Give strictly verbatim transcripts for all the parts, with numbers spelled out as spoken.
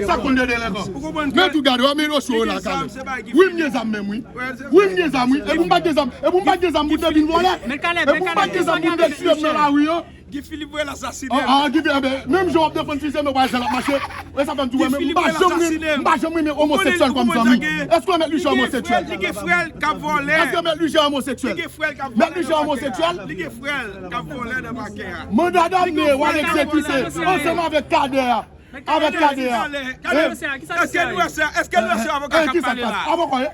Sa konn de delenkan. Men tou gade, w ap mete osye w la, Kaleb. Wi, m gen zam menm, wi. Wi, m gen zam, wi. Epi m pa t gen zam. Epi m pa t gen zam pou te vin vòlè. Epi m pa t gen zam pou te tiye m nan lari an. Guy Philippe vre l asasinen. Ah, ah, Guy Philippe, menm jan w ap defann Fils Aimé, w pa wè jan l ap mache. E sa fè m di w, men m pa janm renmen, m pa janm renmen omoseksyèl kòm zanmi. Èske w wè Mèt Lucia omoseksyèl? Li gen frè l k ap vòlè. Èske Mèt Lucia omoseksyèl? Li gen frè l k ap vòlè nan pakè a. Li gen frè l k ap vòlè nan pakè a. Manda Damne, w al egzekite ansanm avèk Kadè a. Avèk Kadè a. Èske nou wè se, èske nou wè se avoka k ap pale la?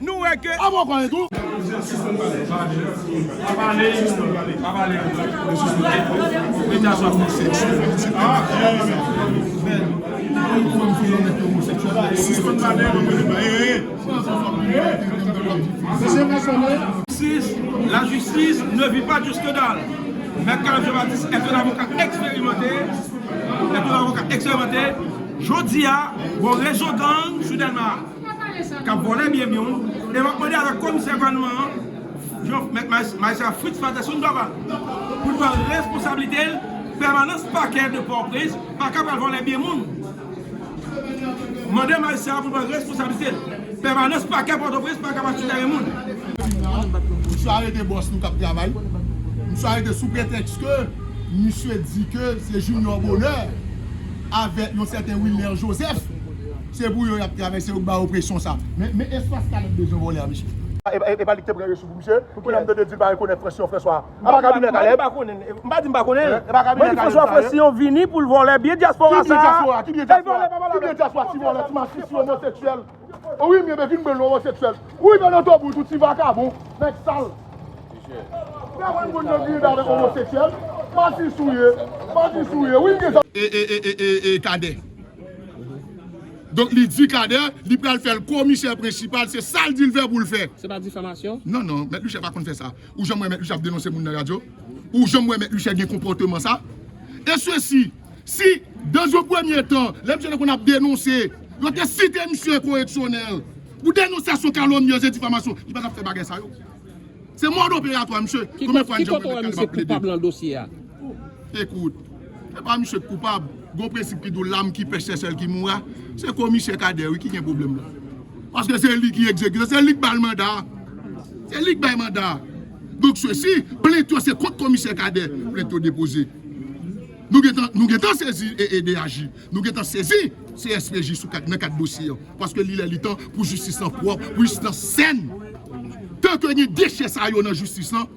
Nou wè ke. Avan kòye tou. Lajistis ne vit pas du scandale. Mèt Kaleb Jean Baptiste est un avocat expérimenté. Mèt yon avoka eksperimente, jodi a, gon rezo gang sou Dèlma k ap vòlè byen moun, e m ap mande avèk komisè gouvènman an, Jean, mèt Majistra Fritz Patterson Dorval, pou l pran responsablite l, pèmanans pakè de Pòtoprens pa ka pral vòlè byen moun. Mande majistra a pou l pran responsablite l. Pèmanans pakè Pòtoprens pa ka pral tire moun. Misye arete bòs nou k ap travay. Misye arete sou pretèks ke misye di ke se Junior Bonheur avèk yon sèten Wilner Joseph. Se pou yo y ap travay, se yo k ba yo presyon sa. Men, men espas Kaleb bezwen vòlè a, mesye. E, e, e pa li ki te pran resou pou misye? Pou kounye a m tande di l pa rekonèt Fransyon Franswa. A pa kabinè Kaleb? M pa konnen, m pa di m pa konnen. E pa kabinè Kaleb sa ye? Franswa Fransyon vini pou l vòlè byen dyaspora sa. Ki byen dyaspora? Ki byen dyaspora? Ki byen dyaspora? Ti vòlè, ti masisi, omoseksyèl. Wi, men vin blan omoseksyèl. Wi, men nan to bout ou ti vakabon, nèg sal. Gade moun nan griyen avèk omoseksyèl. Masisi w ye. Masisi w ye. Wi, m gen sa. E, e, e, e, e, e, Kadè. Donk, li di Kadè, li pral fè l komisè prensipal, se sa l di l vle pou l fè. Se pa difamasyon? Non, non, Mèt Lucia pa konn fè sa. Ou janm wè Mèt Lucia ap denonse moun nan radyo? Ou janm wè Mèt Lucia gen konpòteman sa? E sesi, si, dans un premier temps, lè misye te konn ap denonse, yo te site misye koreksyonèl, pou denonsasyon kalyomnye e difamasyon, li pa t ap fè bagay sa yo. Se mòd operatwa, mesye. Konbyen fwa n janm wè Mèt Kaleb ap plede? Ki kote w wè misye koupab nan dosye a? Ekout, se pa misye k koupab. Gon prensip ki di w, l'âme qui pêche, c'est celle qui mourra. Se komisè Kadè, wi, ki gen pwoblèm la. Paske se li ki egzekite, se li k ba l manda. Se li k bay manda. Donk, sesi, plent yo se kont komisè Kadè, plent yo depoze. Nou gentan, nou gentan sezi e, e D A J. Nou gentan sezi C S P J sou kad, nan kad dosye an. Paske li lè li tan pou jistis lan pwòp, pou jistis lan sèn. Tanke gen dechè sa yo nan jistis lan,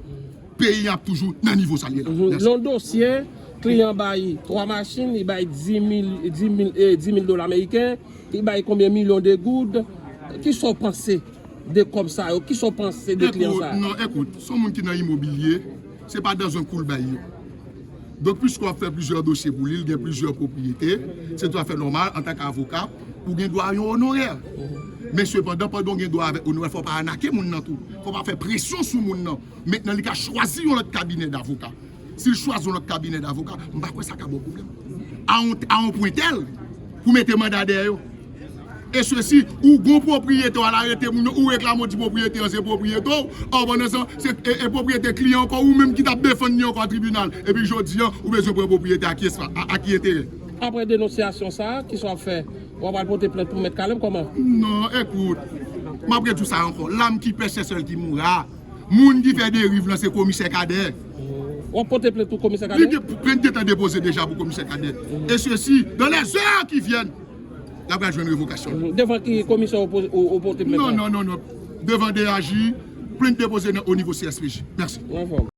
peyi an ap toujou nan nivo sa l ye la. Mèsi. Nan dosye, kliyan bay twa machin, li bay dis mil, dis mil, eh, dis mil dola ameriken, li bay konbyen milyon de goud. Kisa w panse de kòb sa yo? Kisa w panse de kliyan sa yo? Ekout, non, ekout, se yon moun ki nan imobilye, se pa dans un coup l bay yo. Donk, piske w ap fè plizyè dosye pou li, li gen plizyè pwopriyete, se tout afè nòmal, antanke avoka, ou gen dwa a yon onorè. Men sepandan, pandan w gen dwa avèk onorè, fò w pa anake moun nan tou. Fò w pa fè presyon sou moun nan. Mentnan, li ka chwazi yon lòt kabinè davoka. Si l chwazi yon lòt kabinè davoka, m pa kwè sa ka ba w pwoblèm. A yon, a yon pwen tèl, pou mete manda dèyè yo. E sesi, ou gon pwopriyete, w al arete moun yo, ou reklame, w di pwopriyete an se pwopriyete w, ò, pandan se tan, se, e, e pwopriyete kliyan ankò, ou menm ki t ap defann li ankò tribinal. Epi jodi an, ou bezwen pran pwopriyete a ki espa, a, a ki enterè? Apre denonsyasyon sa a, kisa w ap fè? W ap al pote plent pou Mèt Kaleb, kòman? Non, ekout, m ap redi w sa ankò. L'âme qui pêche, c'est celle qui mourra. Moun ki fè deriv lan se komisè Kadè. W ap pote plent pou komisè Kadè? Li gen plent gentan depoze deja pou komisè Kadè. E sesi, dans les heures qui viennent, l ap al jwenn revokasyon. Devan ki komisè w po-, w, w pote plent la? Non, non, non, non. Devan D A J, plent depoze nan, o nivo C S P J. Mèsi. Anfòm.